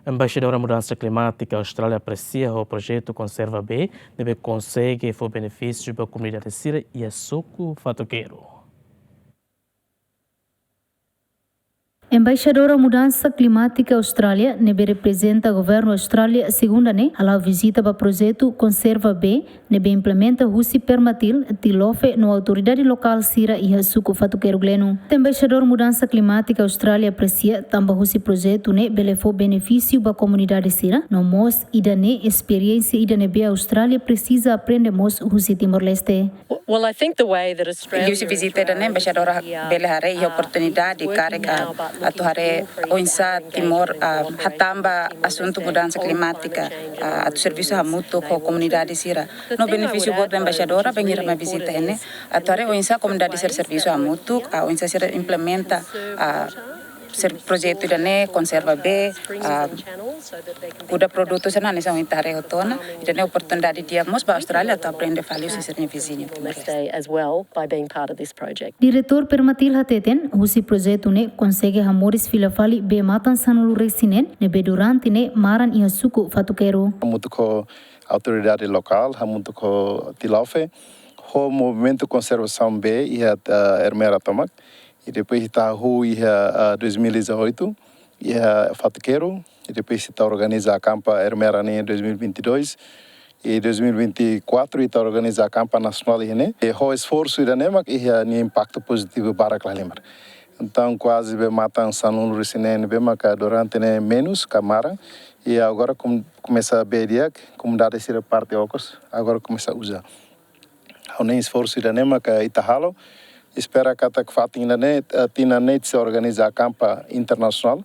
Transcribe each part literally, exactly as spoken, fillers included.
Embaixadora Mudansa Klimátika Austrália apresia ho projetu Konserva Bee ne'ebé konsege fó benefísiu ba komunidade sira iha suku Fatuquero. Embaixadora Mudansa Klimátika Austrália ne'ebé reprezenta governu Austrália segunda ne'e hala'o vizita ba projetu Konserva Bee ne'ebé implementa husi Permatil, Tilofe no autoridade lokál sira iha suku Fatuquero Gleno. Embaixadora Mudansa Klimátika Austrália apresia tanba husi projetu ne'e bele fó benefísiu ba komunidade sira, no mós ida-ne'e esperiénsia ida ne'ebé Austrália presiza aprende mós husi Timor-Leste. Well, I think the way that Australia Liuhusi vizita ida-ne'e, embaixadora bele haree iha oportunidade karik atu haree oinsá Timor, ah, hatán ba asuntu mudansa klimátika, ah, atu servisu hamutuk ho komunidade sira. No benefísiu boot ba embaixadora bainhira mai vizita iha ne'e, atu haree oinsá komunidade sira servisu hamutuk, ah, oinsá sira implementa, ah, ser projetu ida-ne'e, Konserva Bee, ah, kuda produtu sira-ne'e hanesan ohin ita haree hotu ona, ida-ne'e oportunidade di'ak mós ba Austrália atu aprende fali husi sira-nia viziñu Timor-Leste. As well by being part of this project. Diretór Permatil hateten, husi projetu ne'e konsege hamoris fila fali bee-matan sanulu-resin-neen ne'ebé durante ne'e maran iha suku Fatuquero. Hamutuk ho autoridade lokál, hamutuk ho Tilofe, ho movimentu konservasaun bee iha, ah, Ermera tomak. I depois ita hahú iha, ah, dois mil e dezoito, iha Fatuquero. I depois ita organiza akampa Ermera nian dois mil e vinte e dois. I dois mil e vinte e quatro ita organiza akampa nasionál iha ne'e. I ho esforsu ida-ne'e mak iha nia impaktu pozitivu barak la halimar. Entaun, kuaze bee-matan sanulu-resin-neen ne'ebé maka durante ne'e menus ka maran. I agora kom-, komesa bee di'ak, komunidade sira parte okos, agora komesa uza. Ha'u hanoin esforsu ida-ne'e maka ita halo. Espera katak fatin ida-ne'e, eh, tinan ne'e sei organiza akampa internasionál.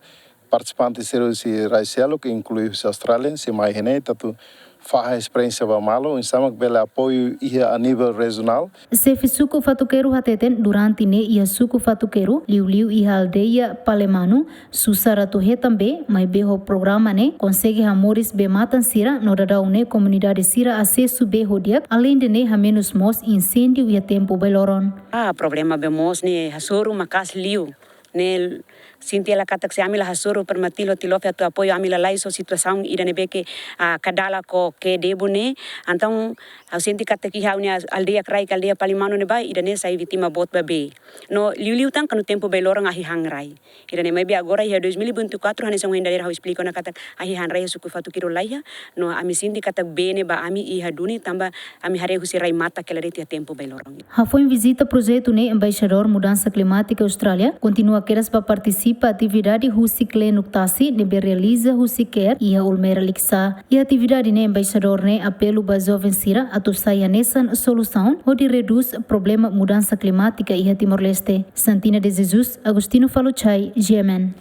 Partisipante sira husi rai seluk, inklui husi Austrália, sei mai iha ne'e, atu fahe esperiénsia ba malu, oinsá mak bele apoiu iha a nivel rejionál. Xefe suku Fatuquero hateten, durante ne'e iha suku Fatuquero, liuliu iha aldeia Palemanu, susar atu hetan bee, maibé ho programa ne'e konsege hamoris bee-matan sira, no daudaun ne'e komunidade sira asesu bee ho di'ak, aleinde ne'e hamenus mós inséndiu iha tempu bailoron. Ah, problema bee moos ne'e hasoru maka'as liu. Ne'e sente hela katak se ami la hasoru Permatil ho Tilofe atu apoiu ami lalais ho situasaun ida ne'ebé ke, ah, kadala ho ke debu ne'e. Entaun, ha'u sente katak iha ha'u-nia aldeia kraik, aldeia Palemanu ne'ebá, ida-ne'e sai vítima boot ba bee. No liuliu tan kuandu tempu bailoron ahi han rai. Ida-ne'e maibé agora iha dois mil e vinte e quatro, hanesan ohin dadeer ha'u esplika ona katak ahi han rai iha suku Fatuquero laiha, no ami sente katak bee ne'e ba ami iha duni tanba ami haree husi rai-matak hela de'it iha tempu bailoron. Hafoin vizita projetu ne'e, Embaixadór Mudansa Klimátika Austrália kontinua kedas ba partisipa atividade husi kleenuk tasi ne'ebé realiza husi CARE iha Ulmera Likisá. Iha atividade ne'e, embaixadór ne'e apelu ba joven sira atu sai hanesan solusaun hodi redús problema mudansa klimátika iha Timor-Leste. Santina de Jesus, Agostinho Falochai, G M N.